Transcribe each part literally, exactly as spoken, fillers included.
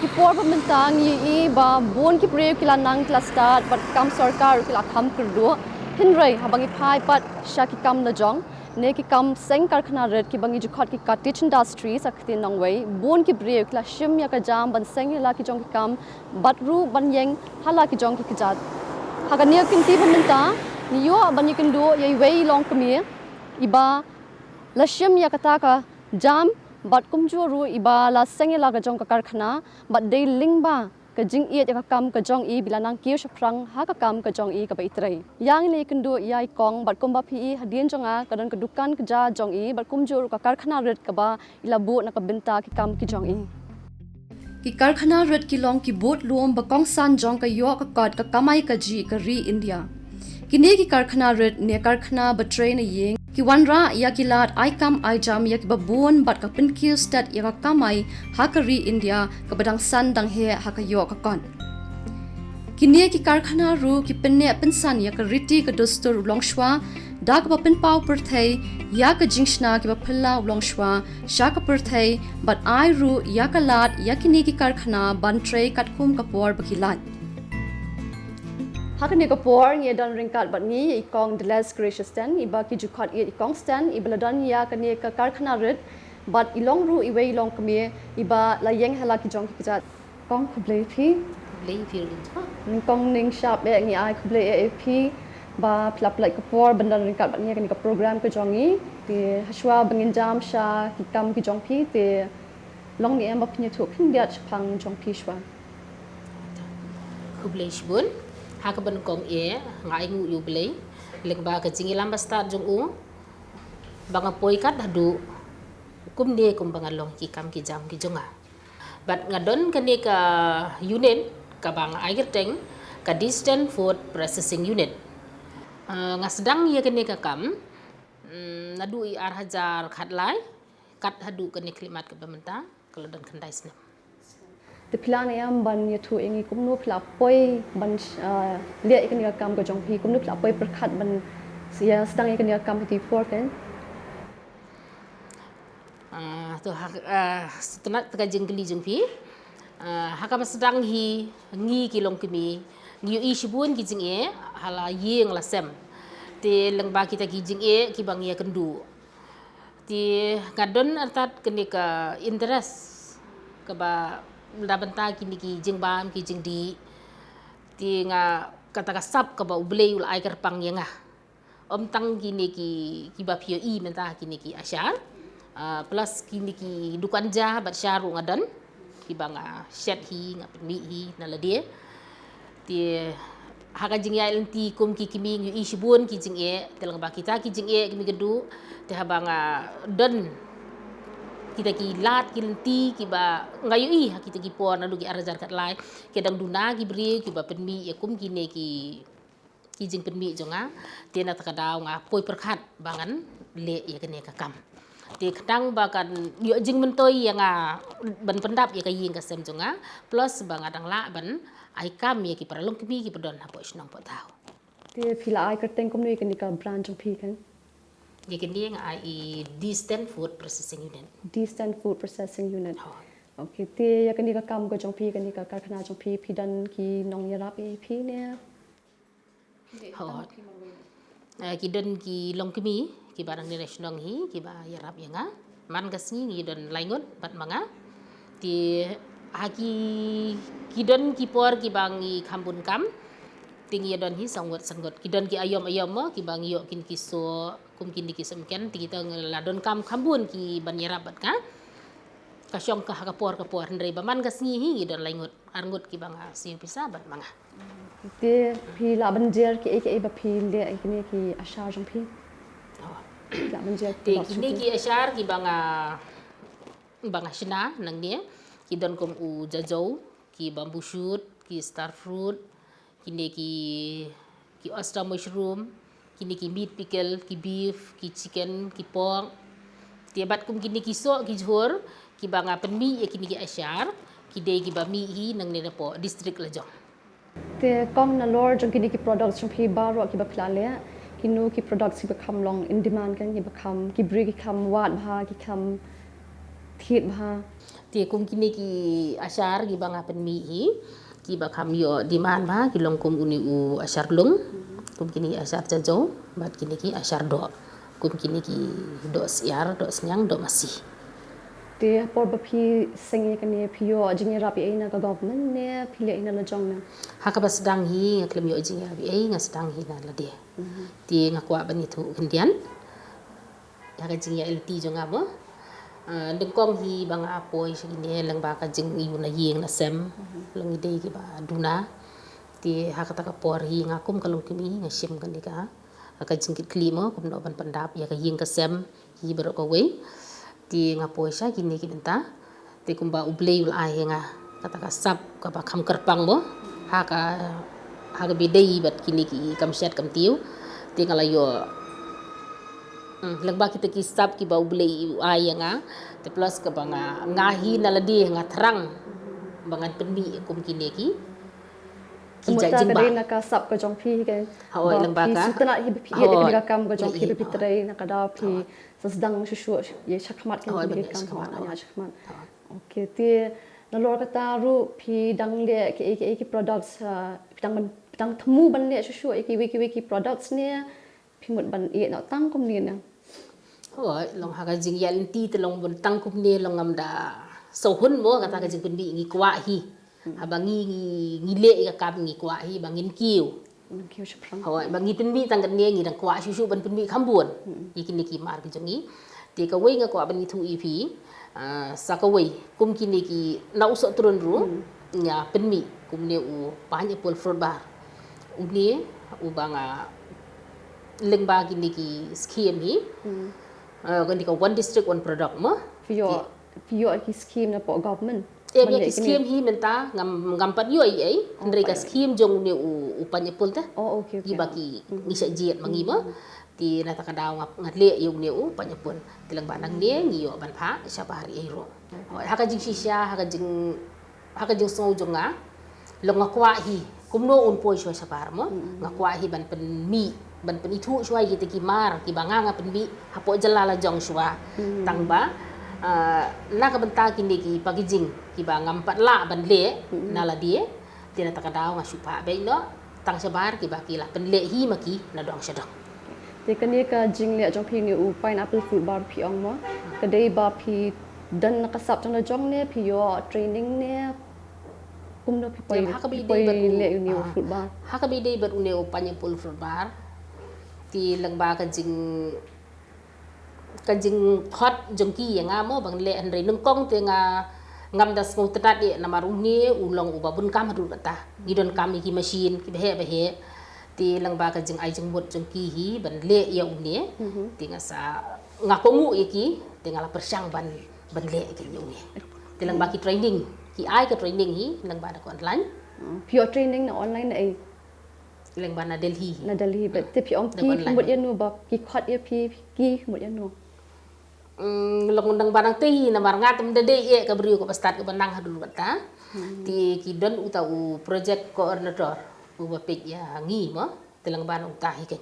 Ki por ba mynta ngi ïohi ba bun ki briew ki la nang ki la stad bad ki kam sorkar ki la kham kyrduh. Hynrei haba ngi phai pat sha ki kam la jong ne ki kam seng karkhana rit kiba ngi ju khot ki cottage industries ha ka ktien nongwei, bun ki briew ki la shim ïa ka jam ban seng ïa la ki jong ki kam bad ruh ban ïeng ha la ki jong ki kjat. Ha kane ka kynti ba mynta ngi ïoh ban ïakynduh ïa iwei i longkmie iba la shim ïa kata ka jam bad kumjuh ruh iba la seng ïa la ka jong ka karkhana bad dei lyngba ka jingïeit ïa ka kam ka jong i ba i la nang kiew shaphrang ha ka kam ka jong i kaba i trei. Ïa ngi la ïakynduh ïa i kong bad kumba phi i hadien jong nga ka don ka dukan ka ja jong i bad kumjuh ruh ka karkhana rit kaba i la buh na ka bynta ki kam ki jong i. Ki karkhana rit ki long ki bud lum ba kongsan jong ka ïoh ka kot ka kamai kajih ka ri India. Kine ki karkhana rit ne karkhana ba trei na ïing ki wanrah ïa ki lad ai kam ai jam ïa kiba bun bad ka pynkiew stet ïa ka kamai ha ka ri India kaba dang san dang heh ha ka ïoh ka kot. Kine ki karkhana ruh ki pynneh pynsan ïa ka riti ka dustur u longshuwa da kaba pynpaw pyrthei ïa ka jingshna kiba phylla u longshuwa sha ka pyrthei bad ai ruh ïa ka lad ïa kine ki karkhana ban trei katkum ka por ba ki lait. Ha kane ka por ngi don ryngkat bad ngi i kong Deles Gracious Ten iba ki ju khot ïa i kong Sten iba la don ïa kane ka karkhana rit bad i long ruh iwei i longkmie iba la ïeng ha la ki jong ki kjat. Kong khublei phi. Khublei phi ruh. Nyngkong nyngshap eh ngi ai khublei eh ïa phi ba phi la pynlait ka por ban don ryngkat bad ngi ha kane ka program ka jong ngi. Te hashwa ba ngin jam sha ki kam ki jong phi te long ne em ba phin ïathuh khyndiat shaphang jong phi shwa. Khublei shibun. Ha kaba nyngkong eh nga ainguh ïa u Blei lyngba ka jingïalam ba stad jong u ba nga poi kat haduh kumne kumba nga long ki kam ki jam ki jong nga. Bad nga don kane ka unit kaba nga ai kyrteng ka Distant Food Processing Unit. Ah, nga sdang ïa kane ka kam, mm, naduh i ar hajar khatlai kat haduh kane khyllipmat kaba mynta ka la don khyndai snem. Te phi lah ne em ban ïathuh ïa ngi kumno phi la poi ban, ah, leh ïa kane ka kam ka jong phi, kumno phi la poi pyrkhat ban ïa sdang ïa kane ka kam ha kata ka por keiñ? Ah, to ha, ah, sngewtynnat ka jingkylli jong phi. Ah, ha kaba sdang hi ngi ki longkmie ngi ïohi shibun ki jingeh ha la ïing la sem. Te lyngba kita ki jingeh kiba ngi ïakynduh. Te nga don artat kane ka interest kaba na bynta kine ki jingbam ki jingdih. Te nga kata ka sap kaba U Blei u la ai kyrpang ïa nga. Ym tang kine ki, kiba phi ïohi mynta kine ki ashar, ah, plus kine ki dukan ja bad sha ruh nga don kiba nga shet hi, nga pynmih hi na lade. Te ha ka jingïaid lynti kum ki kmie ngi ïohi shibun ki jingeh, te lyngba kita ki jingeh ki mih kynduh, te haba nga don kita ki lad ki lynti kiba nga ïohi ha kita ki por naduh ki ar hajar khatlai, ki dang duna ki briew kiba pynmih ïa kum kine ki ki jingpynmih jong nga, te na kata ka daw nga poi pyrkhat ba ngan leh ïa kane ka kam. Te khnang ba kan ïoh jingmyntoi ïa nga ban pyndap ïa ka ïing ka sem jong nga, plus ba nga dang lah ban ai kam ïa ki para longkmie kiba don hapoh shnong poh thaw. Te phi la ai kyrteng kumno ïa kane ka brand jong phi kan? Ïa kane nga ai i Distant Food Processing Unit. Distant Food Processing Unit. Hooid. Okay, te ïa kane ka kam ka jong phi, kane ka karkhana jong phi, phi don ki nongïarap ïa phi ne? Hooid. Eh, ki don ki longkmie kiba dang neh shnong hi kiba ïarap ïa nga. Man ka sngi ngi don lai ngut bad ma nga. Te ha ki, ki don ki por kiba ngi kham bun kam. Te ngi ïa don hi saw ngut san ngut. Ki don ki aïom aïom mo kiba ngi ïoh kin ki soh kum kin ki soh mken. Te kita ngi la don kam kham bun kiban ïarap bad ka. Ka shong ka ha ka por ka por hynrei ba man ka sngi hi ngi don lai ngut. Ar ngut kiba nga siew pisa bad ma nga. Te phi lah ban jer kiei kiei ba phi leh ïa kine ki ashar jong phi? Oh. Phi lah ban jer. Te kine ki ashar kiba nga, ba nga shna nangne ki don kum u jajaw, ki bamboo shoot, ki star fruit, kine ki, ki oyster mushroom, kine ki meat pickle, ki beef, ki chicken, ki pork. Te bad kum kine ki soh ki jhur kiba nga pynmih ïa kine ki ashar, ki dei kiba mih hi nangne napoh district la jong. Te kong, nalor jong kine ki products jong phi baroh kiba phi la leh, kino ki products kiba kham long in demand kan, kiba kham, ki briew ki kham wad bha, ki kham Thied bha. Te kum kine ki ashar kiba nga pynmih hi, kiba kham ïoh demand bha, ki long kum une u ashar lung, kum kine ki ashar jajo, bad kine ki ashar doh. Kum kine ki doh syiar, doh sniang, doh masi. Te por ba phi seng ïa kane, phi ïoh jingïarap ïa i na ka government ne phi leh i na la jong ne? Ha kaba sdang hi nga khlem ïoh jingïarap ïa i, nga sdang hi na lade. Te nga kwah ban ïathuh khyndiat ïa ka jingïaid lynti jong nga mo. Ah, nyngkong hi ba nga poi sha kine lyngba ka jingïoh na ïing na sem, long i dei kiba duna. Te ha kata ka por hi nga kum ka longkmie nga shim kane ka, ka jingkitkhlieh mo, kumno ban pyndap ïa ka ïing ka sem hi baroh kawei. Te nga poi sha kine ki bynta. Te kumba U Blei u la ai ha nga kata ka sap kaba kham kyrpang mo, ha ka, ha kaba ïadei bad kine ki kam shet kam tiew. Te nga la ïoh, hmm, lyngba kita ki sap kiba U Blei u ai ha nga. Te plus kaba nga, nga hi na lade nga thrang ba ngan pynmih kum kine ki, ki jait jingbam. Ka dei na ka sap ka jong phi hi ka. Hooid, lyngba ka. Sngewtynnat hi ba phi ïa ka kam ka jong phi ba phi trei na ka daw phi sa sdang shuh shuh ïa shakhmat ka kam. Hooid. Okay, te nalor kata ruh phi dang leh kiei kiei ki products, ah, phi dang ban, phi dang thmu ban leh shuh shuh ïa kiwei kiwei ki products ne phi mut ban ïeh noh tang kumne ne? Hooid, long ha ka jingïaid lynti te long ban tang kumne long ngam da sngewhun mo, kata ka jingpynmih ngi kwah hi. Haba ngi, ngi, ngi leh ïa ka kam ngi kwah hi ba ngin kiew. Ngin kiew shaphrang. Hooid, ba ngi pynmih tang katne ngi dang kwah shuh shuh ban pynmih kham bun ïa kine ki mar ki jong ngi. Te kawei nga kwah ban ïathuh ïa phi, ah, sa kawei kum kine ki na u Sohtrun ruh nga pynmih kumne u pineapple fruit bar. Une uba nga lyngba kine ki scheme hi. Ah, kane ka one district one product mo. Phi ïoh, phi ïoh ki scheme na poh government? Em, ïa ki scheme hi mynta ngam, ngam pat ïoh ei ei, hynrei ka scheme jong une u, u pineapple te. Oh, okay, okay. Kiba ki ngi shah jied ma ngi mo. Te na kata ka daw nga, nga leh ïa une u pineapple. Te lyngba nangne ngi ïoh ban phah shabar ei ruh. Ha ka jingshisha, ha ka jing, ha ka jingsngew jong nga, long nga kwah hi kumno un poi shuwa shabar mo. Nga kwah hi ban pynmih, ban pynithuh shuwa ïa kita ki mar kiba nga nga pynmih hapoh jylla la jong shuwa. Tang ba, ah, na ka bynta kine ki packaging kiba ngam pat lah ban leh na lade, te na kata ka daw nga shu phah beit noh tang shabar kiba ki la pynleh hi ma ki na dong sha dong. Te kane ka jingleh jong phi une u pineapple fruit bar phi ong mo, ka dei ba phi don na ka sap jong la jong ne phi ïoh training ne? Kumno phi poi, phi poi leh une u fruit bar? Ha kaba ïadei bad une u pineapple fruit bar, te lyngba ka jing, ka jingkhot jong ki ïa nga mo ban leh, hynrei nyngkong te nga ngam da sngewtynnat ïa, namar une u long uba bun kam haduh katta. Ngi donkam ïa ki machine kiba heh ba heh. Te lyngba ka jingai jingmut jong ki hi ban leh ïa une, te nga sa, nga kohnguh ïa ki, te nga la pyrshang ban, ban leh ïa une. Te lyngba ki training, ki ai ka training hi lyngba da ka online. Phi ïoh training na online na ei? Lyngba na Delhi. Na Delhi, bad te phi ong ki mut ïano ba ki khot ïa phi, ki mut ïano? Mm, long nang ba nang tei, namar nga tam da dei ïa ka briew kaba stad kaba nang haduh katta. Te ki don uta u project coordinator uba peit ïa ngi mo, te lyngba na uta hi kein.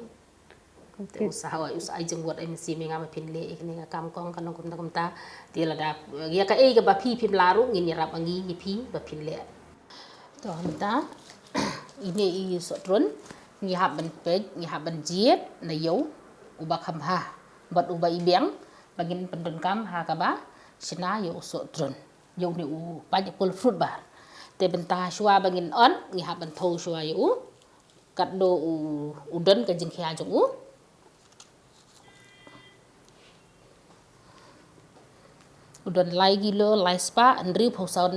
Te u sa, hooid, u sa ai jingmut, ai mynsiem ïa nga ba phin leh ïa kane ka kam kong, ka long kumta kumta. Te lada ïa kaei kaba phi phim lah ruh ngin ïarap ma ngi, ngi phi ba phin leh. To mynta ine i Sohtrun ngi hap ban peit, ngi hap ban jied na ïew uba kham bha bad uba ibiang ba ngin pyndonkam ha kaba shna ïa u Sohtrun, ïa une u pineapple fruit bar. Te mynta shuwa ba ngin ot ngi hap ban thew shuwa ïa u. Katno u, u don ka jingkhia jong u. U don lai kilo, lai spah, hynriewphew saw,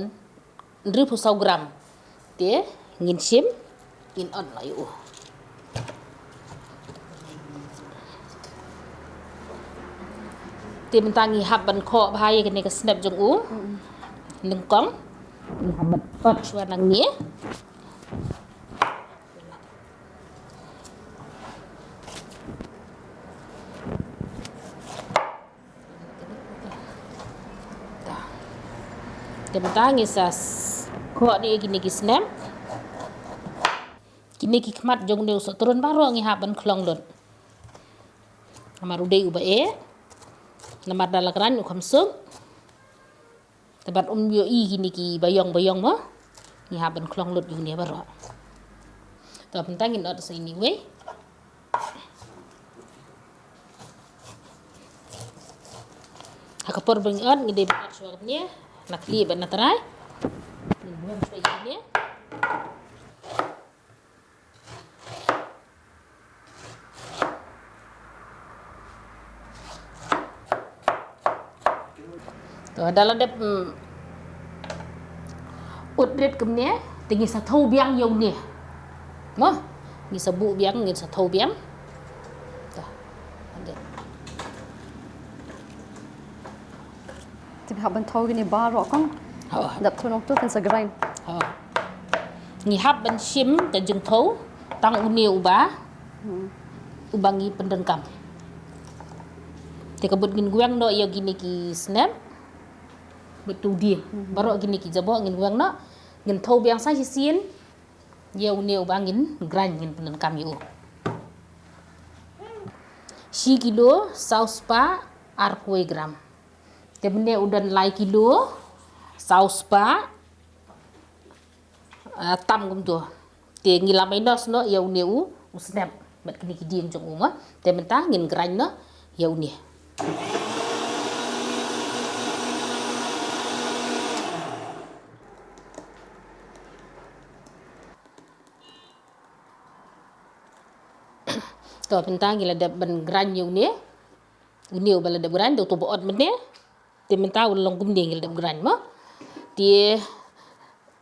hynriewphew saw gram. Te ngin shim, ngin ot noh ïa u. Te mynta ngi hap ban khoh bha ïa kane ka snep jong u. Nyngkong ngi hap ban ot shuwa nangne. Te mynta ngi sa s-, khoh ne kine ki snep. Kine ki khmat jong une u Sohtrun baroh ngi hap ban khlong lut. Namar u dei uba eh. Namar da la kren u kham suk. Te bad um ïohi kine ki baïong baïong mo, ngi hap ban khlong lut ïa une baroh. To mynta ngin ot sa ine iwei. Ha ka por ba ngi ot ngi dei ban ot shuwa kumne, na khlieh bad na trai. Ngin buh shuwa ine. To da la dep, mm, ut rit kumne, te ngi sa thew biang ïa une. Mo, ngi sa buh biang, ngi sa thew biang. To, ade. Te hap ban thew kine baroh kong. Ho. Dap thew nongtuh kan sa grind. Ho. Ngi hap ban shim ka jingthew tang une uba, hmm, uba ngi pyndonkam. Te ka mut ngin weng noh ïa kine ki snep bad u dieng. Hmm. Baroh kine ki jaboh ngin weng noh. Ngin thew biang sa shisien ïa une uba ngin grind, ngin pyndonkam ïa u. Shi kilo saw spah arphew gram. Te mynne u don lai kilo saw spah, ah, tam kumto. Te ngi la minus noh ïa une u, u snep bad kine ki dieng jong u mo. Te mynta ngin grind noh ïa une. To mynta ngi la dep ban grind ïa une. Une uba la dep grind, te uto ba ot mynne. Te mynta u la long kumne, ngi la dep grind mo. Te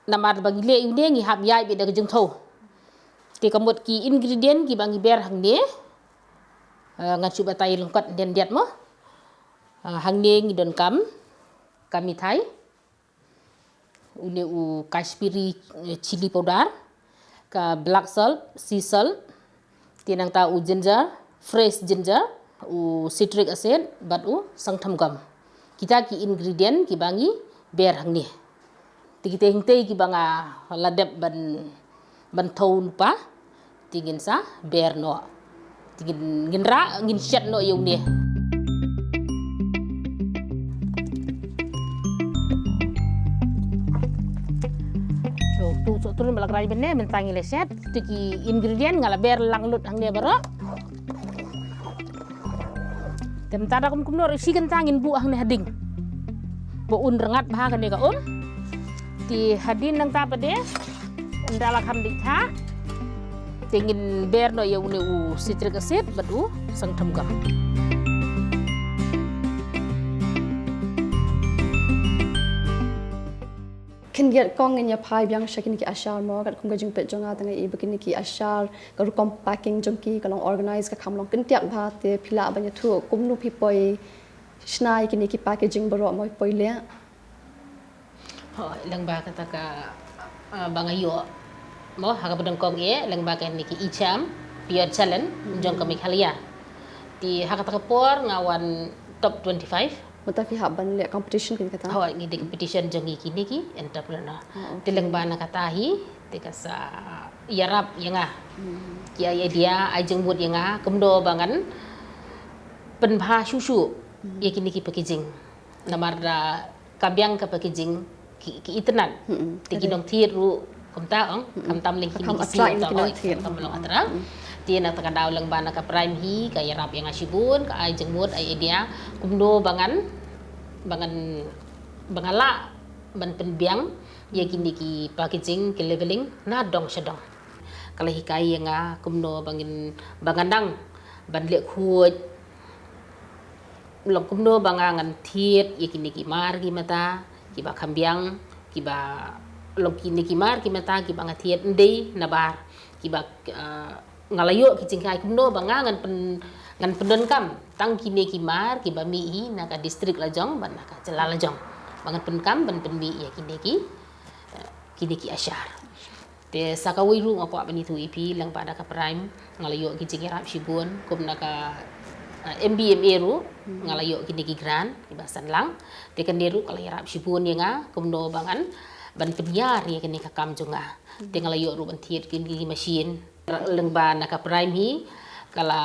namar ba ngi leh ïa une ngi hap ïaid beit da ka jingthew. Te ka mut ki ingredient kiba ngi ber hangne, eh, ngan shu batai lyngkot yndiat yndiat mo. Eh, hangne ngi donkam ka mithai, une u Kashmiri, eh, chili powder, ka black salt, sea salt, te nangta u ginger, fresh ginger, u citric acid, bad u sangtham gum. Kita ki ingredient kiba ngi ber hangne. Te kita hangtei kiba nga la dep ban ban thew lypa, te ngin sa ber noh. Te ngin, ngin rah, ngin shet noh ïa une. To, tu, tu, tu, ba la grind mynne, mynta ngin la shet. Te ki ingredient nga la ber lang lut hangne baroh. Te mynta da kum kumno ruh shi kynta ngin buh hangne ha ding. Ba un rngat bha kane ka um. Te hadien nangta pat de, ynda la kham dih thah, te ngin ber noh ïa une u citric acid bad u sangtham gum. Khyndiat kong ngin ïa phai biang sha kine ki ashar mo, katkum ka jingpeit jong nga te nga i ba kine ki ashar, ka rukom packing jong ki ka long organize, ka kham long kyntiak bha, te phi lah ban ïathuh kumno phi poi shna ïa kine ki packaging baroh mo, poi leh. Ho, lyngba kata ka, ah, ba nga ïoh mo ha kaba nyngkong eh, lyngba kane ka E-Charm Pure Challenge jong ka Meghalaya. Te ha kata ka por nga wan top twenty-five. Mynta phi hap ban leh competition kane kata? Hooid, ngi dei competition jong ngi kine ki entrepreneur. Ah, okay. Te lyngba na kata hi, te ka sa ïarap ïa nga. Hmm. Ki ai idea, ai jingmut ïa nga, kumno ba ngan pynbha shuh shuh ïa kine ki packaging. Namar da ka biang ka packaging ki, ki itynnad. Hmm. Te ki nongthied ruh kumta ong, khamtam lei kine ki sngi, khamtam long attractive. Hmm. Te na kata ka daw lyngba na ka Prime hi, ka ïarap ïa nga shibun, ka ai jingmut, ai idea, kumno ba ngan, ba ngan, ba nga lah ban pynbiang ïa kine ki packaging, ki labeling, na dong sha dong. Ka la hikai ïa nga kumno ba ngin, ba ngan nang ban leh khuid, long kumno ba nga ngan thied ïa kine ki mar ki mata kiba kham biang, kiba long kine ki mar ki mata kiba nga thied ndei nabar kiba, eh, nga la ïoh ki jinghikai kumno ba nga ngan pyn, ngan pyndonkam tang kine ki mar kiba mih hi na ka district la jong bad na ka jylla la jong, ba ngan pyndonkam ban pynmih ïa kine ki, eh, kine ki ashar. Te sa kawei ruh nga kwah ban ïathuh ïa phi, lyngba da ka Prime nga la ïoh ki jingïarap shibun, kum na ka, eh, M B M A ruh nga la ïoh kine ki grant kiba san lang. Te kane ruh ka la ïarap shibun ïa nga kumno ba ngan ban pynïar ïa kane ka kam jong nga. Te nga la ïoh ruh ban thied kine ki machine. Lyngba na ka Prime hi ka la,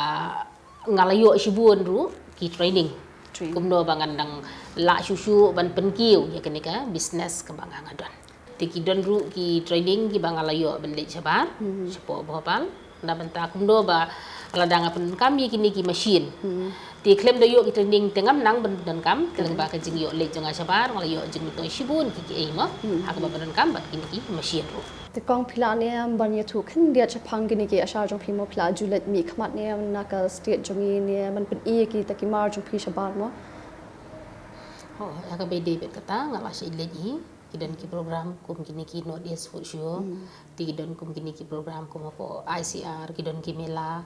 nga la ïoh shibun ruh ki training. Kumno ba ngan dang lah shuh shuh ban pynkiew ïa kane ka business kaba nga nga don. Te ki don ruh ki training kiba nga la ïoh ban leit shabar, shapoh Bhopal. Na bynta kumno ba lada nga pyndonkam ïa kine ki machine. Te khlem da ïoh ki training te ngam nang ban pyndonkam, te lyngba ka jingïoh leit jong nga shabar, nga la ïoh jingmyntoi shibun ki kiei mo. Ha kaba pyndonkam bad kine ki machine ruh. Te kong phi la ne em ban ïathuh khyndiat shaphang kine ki ashar jong phi mo, phi la ju leit mihkhmat ne em na ka state jong ngi ne em ban pyni ïa kita ki mar jong phi shabar mo? Oh, ha kaba ïadei bad kata nga la shait leit hi. Ki don ki program kum kine ki North East Food Show. Te ki don kum kine ki program kum hapoh I C R, ki don ki mela.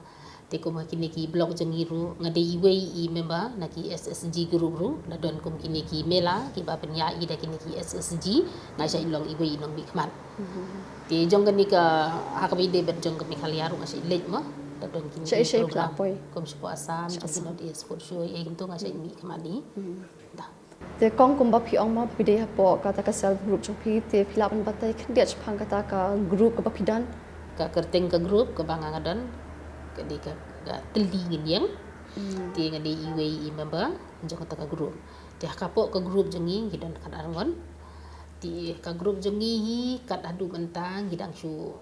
Te kum ha kine ki block jong ngi ruh, nga dei iwei i member na ki S S G group ruh, la don kum kine ki mela kiba pynïaid da kine ki S S G, nga shait long iwei i nongmihkhmat. Te jong kane ka, ha kaba ïadei bad jong ka Meghalaya ruh nga shait leit mo. La don kine ki program kum shapoh Assam, jong ki North East Food Show, ïa kine to nga shait mihkhmat hi. Da. Te kong kumba phi ong mo ba phi dei hapoh kata ka self group jong phi, te phi lah ban batai khyndiat shaphang kata ka group kaba phi don? Ka kyrteng ka group kaba nga nga don ka dei ka, ka Tylli Ngin Ïeng. Te nga dei iwei i member jong kata ka group. Te ha kapoh ka group jong ngi ngi don khatar ngut. Te ka group jong ngi hi kat haduh mynta ngi dang shu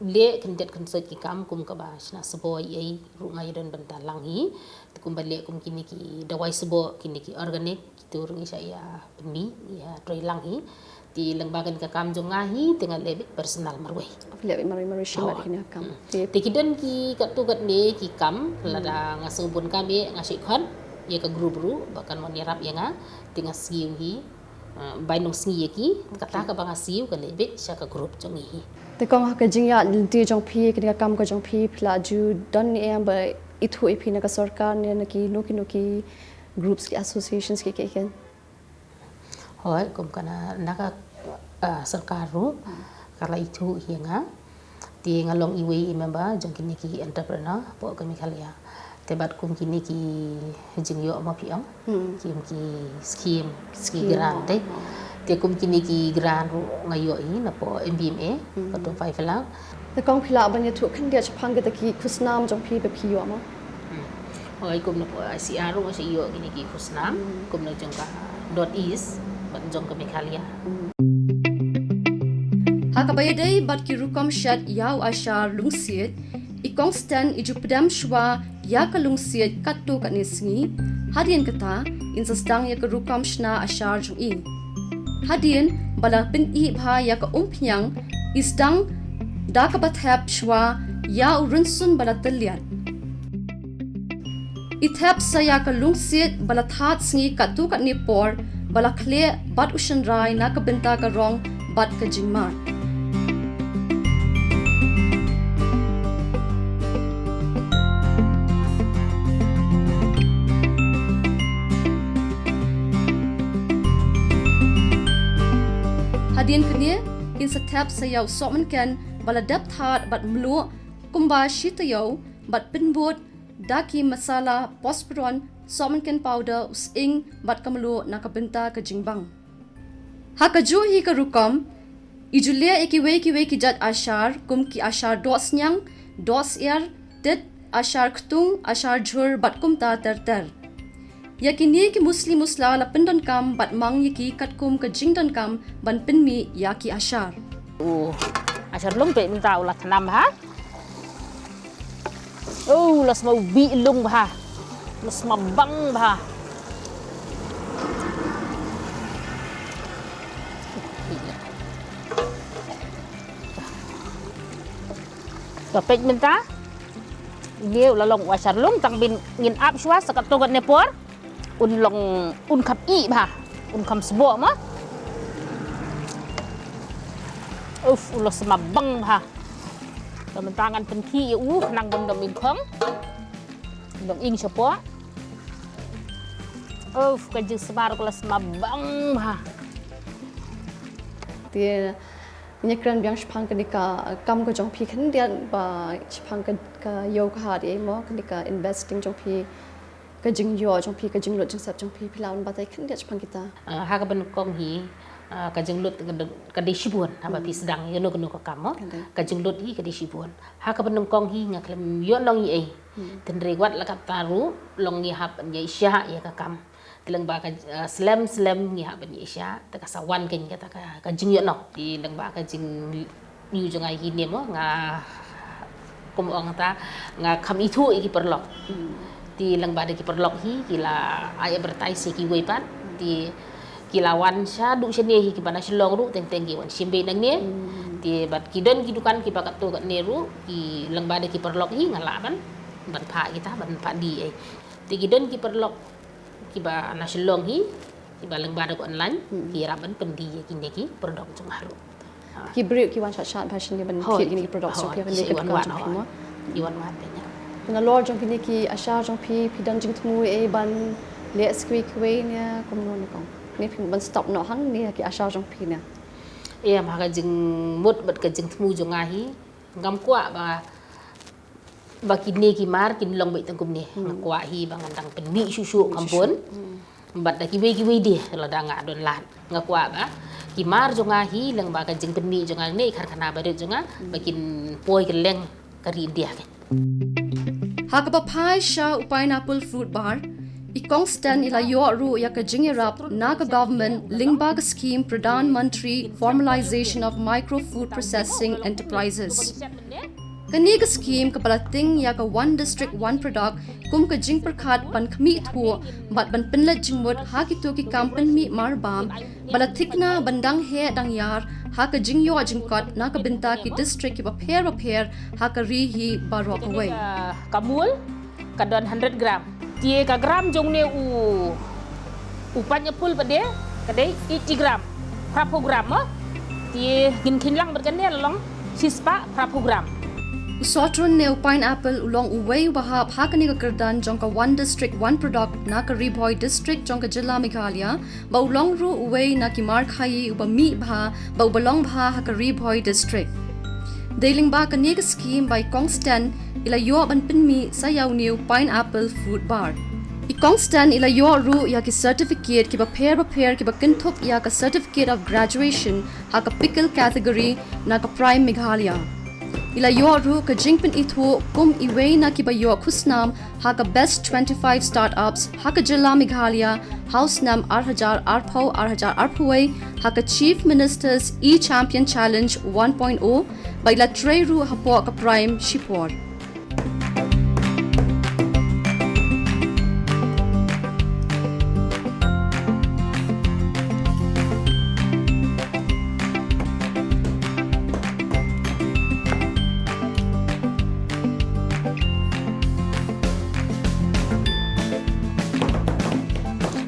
leh khyndiat khynsoit ki kam kum kaba shna sboi ei ruh nga ïa don bynta lang hi. Te kumba leh kum kine ki dawai sboh, kine ki organic, kito ruh ngi shah ïa pynmih, ïa trei lang hi. Te lyngba kane ka kam jong nga hi te nga leh beit personal marwei. Leh beit marwei marwei shimet kine ki kam. Te ki don ki katto katne ki kam, lada nga sngewbun kam eh nga shait khot ïa ka group ruh ba kan wan ïarap ïa nga. Te nga sngew hi. Ah, bai nongsngi ïa ki, kata kaba nga siew ka leh beit sha ka group jong ngi hi. Te kong ha ka jingïaid lynti jong phi, kane ka kam ka jong phi, phi la ju don ne em ba ithuh ïa phi na ka sorkar ne na kino kino ki groups ki associations ki ki ki? Hooid, kum kane na ka, ah, sorkar ruh ka la ithuh ïa nga. Te nga long iwei i member jong kine ki entrepreneur hapoh ka Meghalaya. Te bad kum kine ki jingïoh ma phi ong. Ki, ki scheme, ki grant te. Te kum kine ki grant ruh nga ïoh hi napoh M B M A, ka two five lakh. Te kong phi lah ban ïathuh khyndiat shaphang kita ki khusnam jong phi ba phi ïoh mo? Hooid, kum napoh I C R ruh nga shait ïoh kine ki khusnam, kum na jong ka North East bad jong ka Meghalaya. Ha kaba ïadei bad ki rukom shet ïa u ashar lungsiej, i kong Sten i ju pdem shuwa ïa ka lungsiej katto katne sngi. Hadien kata in sa sdang ïa ka rukom shna ashar jong i. Hadien ba la pyni bha ïa ka umphniang, i sdang da kaba thep shuwa ïa u rynsun ba la tylliat. I thep sa ïa ka lungsiej ba la thad sngi katto katne por, ba la khleh bad u shynrai na ka bynta ka rong bad ka jingmad. Hadien kane, in sa thep sa ïa u sohmynken ba la dep thad bad mluh kumba shi taïew bad pynbud da ki masala, pospron, sohmynken powder, u sying bad ka mluh na ka bynta ka jingbang. Ha kajuh hi ka rukom, i ju leh ïa kiwei kiwei ki jait ashar, kum ki ashar dohsniang, dohsyiar, tit, ashar ktung, ashar jhur bad kumta ter ter. Ïa kine ki musli musla la pyndonkam bad mang ïa ki katkum ka jingdonkam ban pynmih ïa ki ashar. U ashar lung peit mynta u la thnam ha. Oh, la sma u bih lung bha. La sma bang bha. Ka peit mynta. Ine u la long u ashar lung tang ba ngin ap shuwa sa katto katne por. Un long, un kham ih bha. Un kham sboh ma. Uf, u la sma bang bha. Te mynta ngan pynkhih ïa u khnang ban dom ing khong. Dom ing shapoh. Uf, ka jingsma ruh ka la sma bang bha. Te ngi kren biang shaphang kane ka kam ka jong phi khyndiat, ba shaphang ka, ka ïew ka hat ïa mo, kane ka investing jong phi, ka jingïoh jong phi, ka jinglut jingsep jong phi, phi lah ban batai khyndiat shaphang kita? Ah, ha kaba nyngkong hi, Ah, ka jinglut ka dei, ka dei shibun, haba phi sdang ïa kano kano ka kam mo. Ka dei. Ka jinglut hi ka dei shibun. Ha kaba nyngkong hi nga khlem ïoh nong ei ei. Hmm. Tynrai wat la katta ruh, long ngi hap ban ïa shah ïa ka kam. Te lyngba ka, ah, slem slem ngi hap ban ïa shah, te ka sa wan keiñ kata ka, ka jingïoh nong. Te lyngba ka jing ïoh jong nga hi ne mo, nga kum ong ta, nga kham ithuh ïa ki paralok. Hmm. Te lyngba da ki paralok hi, ki la ai advertise ïa kiwei pat. Hmm. Te ki la wan shaduh shane hi kiba na Shillong ruh, teng teng ki wan shim beit nangne. Hmm. Te bad ki don ki dukan kiba katto katne ruh, ki lyngba da ki paralok hi, nga lah ban, ban phah kita, ban phah die ei. Te ki don ki paralok kiba na Shillong hi, kiba lyngba da ka online, hmm, ki ïarap ban pyndie ïa kine ki product jong nga ruh. Ha. Ki briew ki wan shat shat ba shen ki ban thied kine ki product jong phi, ban thied ki product jong phi mo. Ki wan wad beit. Te nalor jong kine ki ashar jong phi, phi don jingthmu ei ban leh sa kiwei kiwei ne kumno ne kong? Ne phi ban stop noh hangne ki ashar jong phi ne? Em, ha ka jingmut bad ka jingthmu jong nga hi, ngam kwah ba ba kine ki mar kin long beit tang kumne. Hmm. Nga kwah hi ba ngan dang pynmih shuh shuh kham bun. Hmm. Bad da kiwei kiwei de lada nga don lad. Nga kwah ba ki mar jong nga hi lyngba ka jingpynmih jong nga ne i karkhana barit jong nga, hmm, ba kin poi kylleng ka ri India keiñ. Ha kaba phai sha u Pineapple Fruit Bar, i Kong Stan i la ïoh ruh ïa ka jingïarap na ka government lyngba ka scheme Pradhan Mantri Formalization of Micro Food Processing Enterprises. Kane ka scheme kaba la tieng ïa ka One District One Product kum ka jingpyrkhat ban khmih thuh bad ban pynleit jingmut ha kito ki kam pynmih mar bam ba la thikna ban dang heh dang ïar ha ka jingïoh jingkot na ka bynta ki district kiba pher ba pher ha ka ri hi baroh kawei. Ka mul ka don hundred gram. Te ka gram jong une u, u pineapple pat de ka dei eighty gram. Phra phew gram mo. Te ngin kheiñ lang bad kane la long shispah phra phew gram. U Sotron ne u Pineapple u long uwei uba hap ha kane ka kyrdan jong ka One District One Product na ka Ri Bhoi District jong ka jylla Meghalaya, ba u long ruh uwei na ki mar khaii uba mih bha bad uba long bha ha ka Ri Bhoi District. Dei lyngba kane ka scheme ba i Kong Stan i la ïoh ban pynmih sa ïa une u Pineapple Fruit Bar. I Kong Stan i la ïoh ruh ïa ki certificate kiba pher ba pher kiba kynthup ïa ka Certificate of Graduation ha ka Pickle category na ka Prime Meghalaya. I la ïoh ruh ka jingpynithuh kum iwei na kiba ïoh khusnam ha ka Best twenty-five Startups ha ka jylla Meghalaya ha u snem ar hajar arphew, ar hajar arphew wei, ha ka Chief Minister's E-Champion Challenge one point oh, bad i la trei ruh hapoh ka Prime shipor.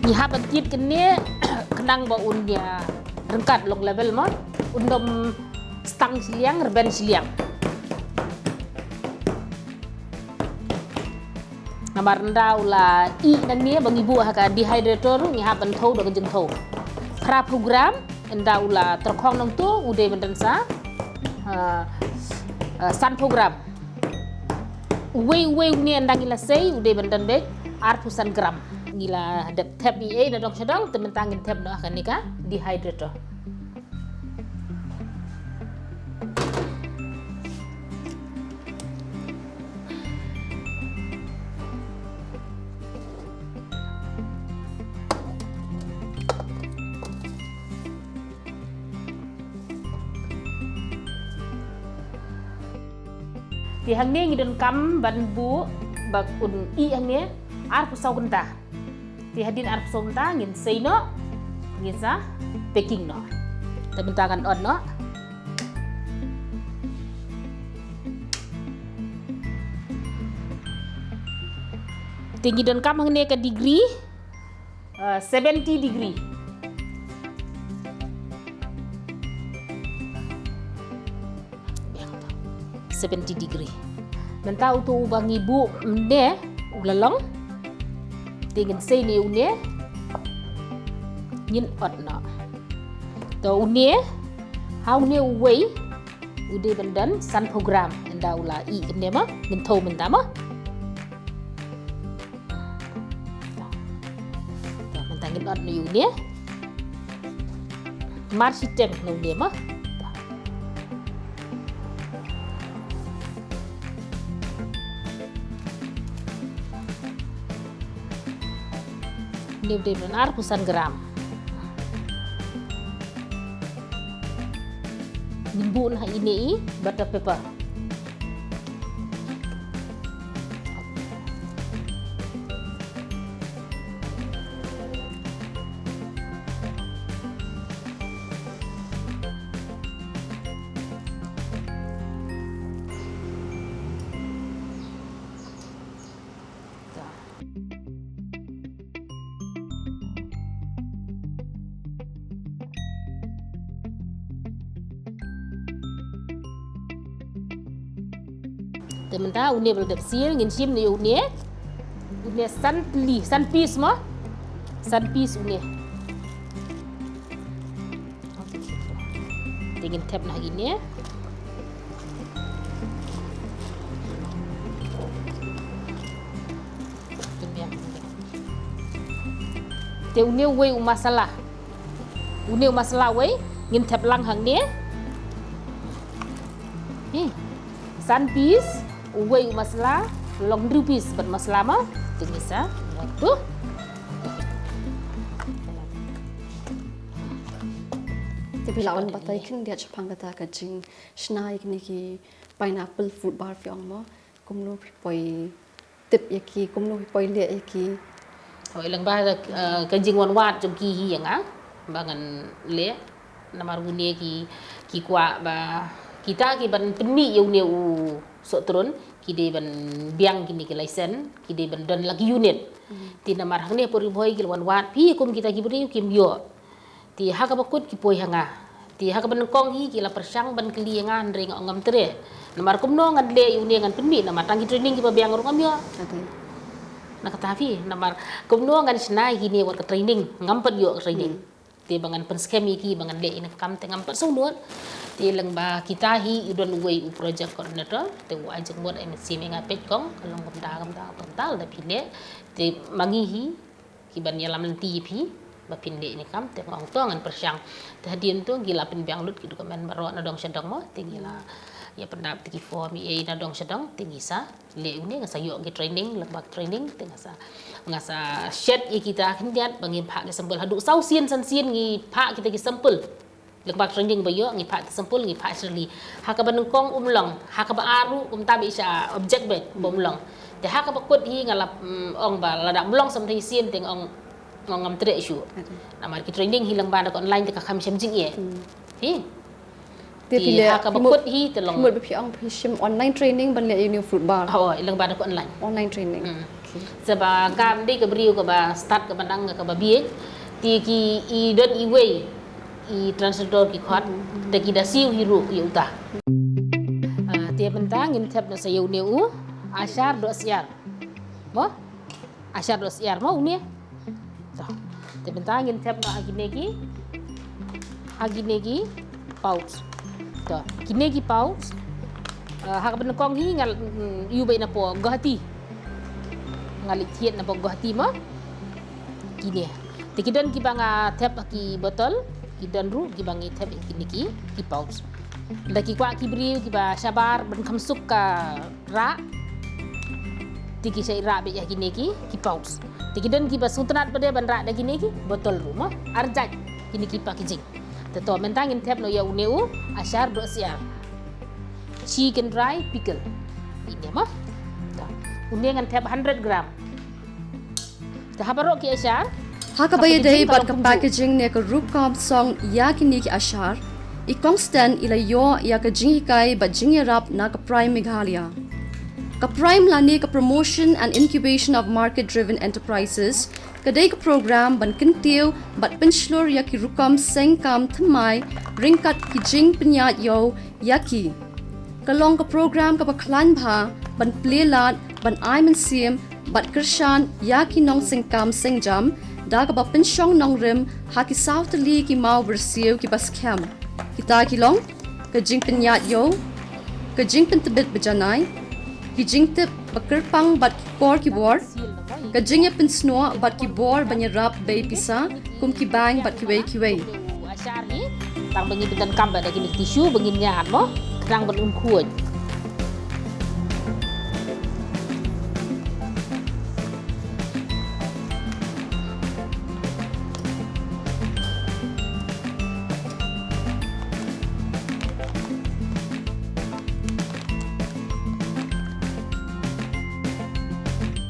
Ngi hap ban tied kane khnang ba un ïa ryngkat long level mo. Un ym stang shiliang, rben shiliang. Namar ynda u la ih nangne ba ngi buh ha ka dehydrator, ngi hap ban thew da ka jingthew. Phra phew gram, ynda u la tyrkhong nangto u dei ban don sa, ah, ah, san phew gram. Uwei uwei une ynda ngi la sei u dei ban don beit arphew san gram. Ngi la dep thep ei ei na dong sha dong, te mynta ngin thep noh ha kane ka dehydrator. Te hangne ngi donkam ban buh ba un ih hangne arphew saw kynta. Te hadien arphew saw kynta ngin sei noh, ngin sa packing noh. Te mynta ngan ot noh. Te ngi donkam hangne ka degree, eh, seventy degree. Seventy degree. Mynta uto uba ngi buh mynne u la long. Te ngin sei ne une. Ngin ot noh. To une, ha une uwei u dei ban don san phew gram. Ynda u la ih kumne mo, ngin thew mynta mo. To, mynta ngin ot noh ïa une. Mar shiteng na une ma. Une u dei ban arphew san gram. Ngin buh na ine i butter paper. Te mynta une ba la dep sil ngin shim ne une. Une san pli, san piece mo. San piece une. Te ngin thep na ha kine. Te une uwei u masala. Une u masala uwei ngin thep lang hangne. Hi. San piece uwei u masala, long hynriew piece bad masala ma. Te ngin sa tu. Te phi la wan batai khyndiat shaphang kata ka jingshna ïa kine ki pineapple fruit bar phi ong mo. Kumno phi poi tip ïa ki, kumno phi poi leh ïa ki? Hooid, lyngba, eh, ka jingwan wad jong ki hi ïa nga ba ngan leh. Namar une ki, ki kwah ba kita ki ban pynmih ïa une u sohtrun, ki dei ban biang kine ki license, ki dei ban don la ki unit. Hmm. Te namar hangne ha Ri Bhoi ki la wan wad, phi kum kita ki briew kim ïoh. Te ha kaba kut ki poi ha nga. Te ha kaba nyngkong hi ki la pyrshang ban kylli ïa nga, hynrei nga ong ngam treh. Namar kumno ngan leh ïa une ngan pynmih, namar tang ki training kiba biang ruh ngam ïoh. Ate. Na kata phi, namar kumno ngan shna ïa kine wat ka training, ngam pat ïoh ka training. Hmm. Te ba ngan pynskhem ïa ki ba ngan leh ïa kane ka kam te ngam pat sngewnud. Te lyngba kita hi i don uwei u project coordinator, te u ai jingmut, ai mynsiem ïa nga, peit kong, ka long kumta kumta kumta, lada phi leh. Te ma ngi hi ki ban ïalam lynti ïa phi ba phin leh ïa kane ka kam, te nga ong to ngan pyrshang. Te hadien to ngi la pynbiang lut ki document baroh na dong sha dong mo, te ngi la ïa pyndap te ki form ïa na dong sha dong, te ngi sa leh une, nga sa ïoh ki training, lyngba ki training te nga sa, nga sa shet ïa kita khyndiat ba ngin phah ki sample haduh saw sien san sien ngi phah kita ki sample. Lyngba training ba ïoh ngi phah ki sample, ngi phah sha Shirley. Ha kaba nyngkong um long, ha kaba ar ruh kumta ba i shah object ba um long. Te ha kaba kut hi nga la, mm, ong ba lada um long samtai sien te nga ong, ong ngam treh shuh. Ate. Namar ki training hi lyngba da ka online te ka kham shem jingeh. Hmm. Hi. Te phi leh ha kaba kut hi te long. Phi mut ba phi ong phi shim online training ban leh ïa une u fruit bar. Oh, lyngba da ka online. Online training. Hmm. Okay. Sa ba kam dei ka briew kaba start kaba nang kaba bieit. Te ki i don iwei i translator ki khot, te ki da siew hi ruh ïa uta. Ah, te mynta ngin thep noh sa ïa une u ashar dohsyiar. Mo? Ashar dohsyiar mo une. To. Te mynta ngin thep noh ha kine ki, ha kine ki pouch. To, kine ki pouch. Ah, ha kaba nyngkong hi nga, mm, ïoh beit na pdeng Guwahati. Nga leit thied na pdeng Guwahati mo. Kine. Te ki don kiba nga thep ha ki botol, ki don ruh kiba ngi thep ha kine ki, ki pouch. Da ki kwah ki briew kiba shabar ban kham suk ka rah. Te ki shait rah beit ha kine ki, ki pouch. Te ki don kiba sngewtynnat pat de ban rah da kine ki botol ruh mo. Ar jait kine ki packaging. Te to mynta ngin thep noh ïa une u ashar dohsyiar. Chicken dry pickle. Ine mo. To. Une ngan thep hundred gram. Te ha baroh ki ashar. Ha kaba ïadei bad ka packaging ne ka rukom song ïa kine ki ashar, i Kong Stan i la ïoh ïa ka jinghikai bad jingïarap na ka PRIME Meghalaya. Ka PRIME lane ka Promotion and Incubation of Market Driven Enterprises ka dei ka program ban kyntiew bad pynshlur ïa ki rukom seng kam thymmai ryngkat ki jingpynïaid ïew ïa ki. Ka long ka program kaba khlaiñ bha ban plie lad, ban ai mynsiem bad kyrshan ïa ki nongseng kam seng jam da kaba pynshong nongrim ha ki saw tylli ki maw byrsiw kiba skhem. Kita ki long ka jingpynïaid ïew, ka jingpyntbit ba janai, ki jingtip ba kyrpang bad ki kor ki bor, ka jingïapynsnoh bad ki bor ban ïarap bei pisa kum ki bank bad kiwei kiwei. Jar hi, tang ba ngin pyndonkam bad da kine ki tissue ba ngin ñiad mo, khnang ban ym khuid.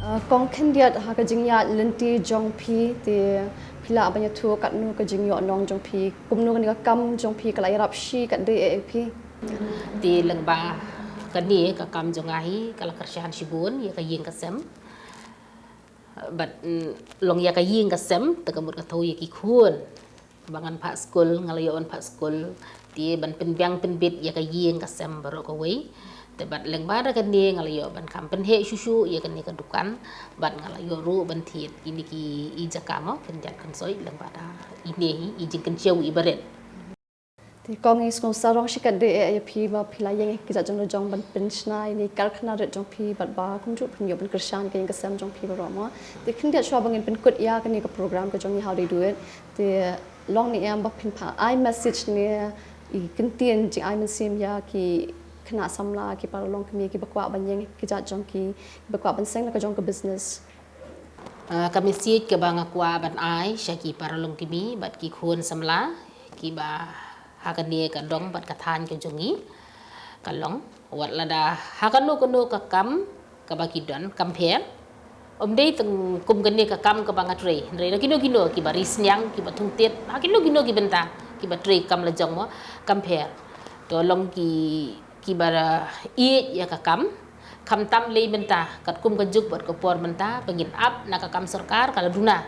Ah, kong khyndiat ha ka jingïaid lynti jong phi te phi lah ban ïathuh katno ka jingïoh nong jong phi, kumno kane ka kam jong phi ka la ïarap shi katdei ïa phi. Te lyngba kane ka kam jong nga hi ka la kyrshan shibun ïa ka ïing ka sem. Bad, mm, long ïa ka ïing ka sem te ka mut ka thew ïa ki khun. Ba ngan phah skul, nga la ïoh ban phah skul. Te ban pynbiang pynbit ïa ka ïing ka sem baroh kawei. Te bad lyngba da kane nga la ïoh ban kham pynheh shuh shuh ïa kane ka dukan. Bad nga la ïoh ruh ban thied kine ki i jaka mo, khyndiat khynsoit lyngba da ine hi i jingkynshew i barit. Te kong, ngi sngewsarong shi katdei ïa phi ba phi la ïeng ïa ki kjat jong la jong ban pynshna ïa ine i karkhana rit jong phi bad ba kumjuh phin ïoh ban kyrshan ka ïing ka sem jong phi baroh mo. Te khyndiat shuwa ba ngin pynkut ïa kane ka program ka jong ngi How They Do It, te long ne em ba phin phah ai message ne i kyntien jingai mynsiem ïa ki khynnah samla, ki para longkmie kiba kwah ban ïeng ïa ki kjat jong ki, kiba kwah ban seng la ka jong ka business. Ah, ka message kaba nga kwah ban ai sha ki para longkmie bad ki khun samla kiba ha kane ka dong bad ka thaiñ ka jong ngi ka long, wat lada ha kano kano ka kam kaba ki don, kam pher. Ym dei tang kum kane ka kam kaba nga trei, hynrei na kino kino kiba ri sniang, kiba thung tied, ha kino kino ki bynta kiba trei kam la jong mo, kam pher. To long ki kiba ïeit ïa ka kam, khamtam lei mynta katkum ka juk bad ka por mynta ba ngin ap na ka kam sorkar ka la duna.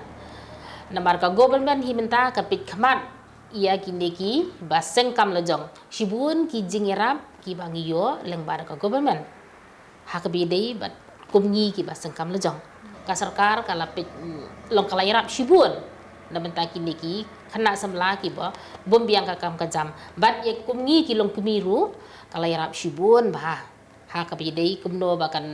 Namar ka government hi mynta ka peit khmat ïa kine kiba seng kam la jong. Shibun ki jingïarap kiba ngi ïoh lyngba da ka government ha kaba ïadei bad kum ngi kiba seng kam la jong. Ka sorkar ka la peit, mm, long ka la ïarap shibun na bynta kine ki khynnah samla kiba bym biang ka kam ka jam. Bad ïa kum ngi ki longkmie ruh ka la ïarap shibun bha. Ha kaba ïadei kumno ba kan,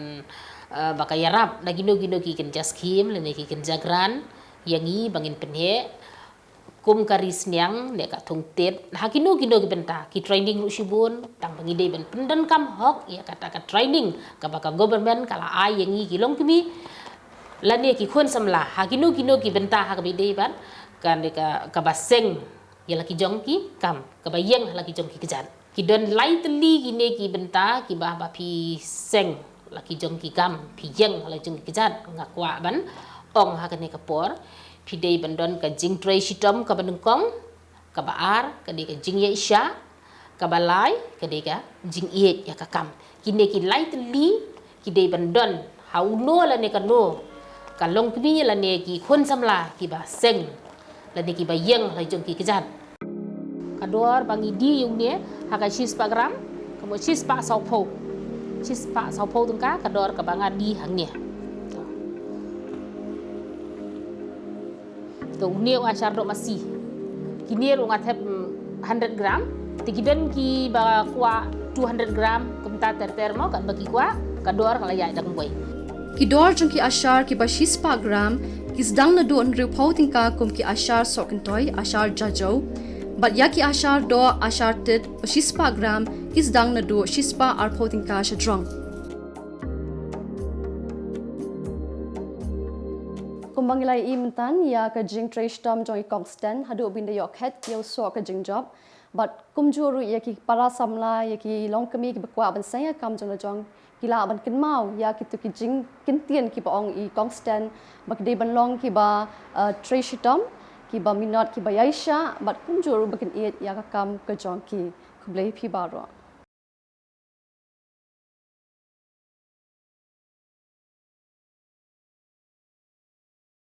eh, ba ka ïarap na kino kino ki kynja skim lane ki kynja grant ïa ngi ba ngin pynheh kum ka ri sniang ne ka thung tied, ha kino kino ki bynta, ki training ruh shibun, tang ba ngi dei ban pyndonkam hok ïa kata ka training kaba ka government ka la ai ïa ngi ki longkmie lane ki khun samla ha kino kino ki bynta ha kaba ïadei bad kane ka, kaba seng ïa la ki jong ki kam, kaba ïeng ha la ki jong ki kjat. Ki don lai tylli kine ki bynta kiba haba phi seng la ki jong ki kam, phi ïeng ha la jong ki kjat, nga kwah ban ong ha kane ka por phi dei ban don ka jingtrei shitom kaba nyngkong, kaba ar ka dei ka jingïaishah, kaba lai ka dei ka jingïeit ïa ka kam. Kine ki lai tylli ki dei ban don ha uno lane kano ka longkmie lane ki khun samla kiba seng lane kiba ïeng la jong ki kjat. Ka dor ba ngi die ïa une ha ka shispah gram, ka mut shispah sawphew. Shispah sawphew tyngka ka dor kaba nga die hangne. To une u ashar doh masi. Kine ruh nga thep, mm, hundred gram. Te ki don kiba kwah two hundred gram, kumta ter ter mo, katba ki kwah, ka dor ka la ïaid da kumwei. Ki dor jong ki ashar kiba shispah gram ki sdang naduh hynriewphew tyngka kum ki ashar sohkyntoi, ashar jajew. Bad ïa ki ashar doh, ashar tit ba shispah gram ki sdang naduh shispah arphew tyngka shajrong. Kumba ngi la ïohi mynta ïa ka jingtrei shitom jong i Kong Stan, haduh ba in da ïoh khet ïa u soh ka jingjop. Bad kumjuh ruh ïa ki para samla, ïa ki longkmie kiba kwah ban seng ïa ka kam jong la jong, ki lah ban kynmaw ïa kito ki jingkyntien kiba ong i Kong Stan ba ki dei ban long kiba, eh, trei shitom, kiba minot, kiba ïaishah, bad kumjuh ruh ba kin ïeit ïa ka kam ka jong ki. Khublei phi baroh.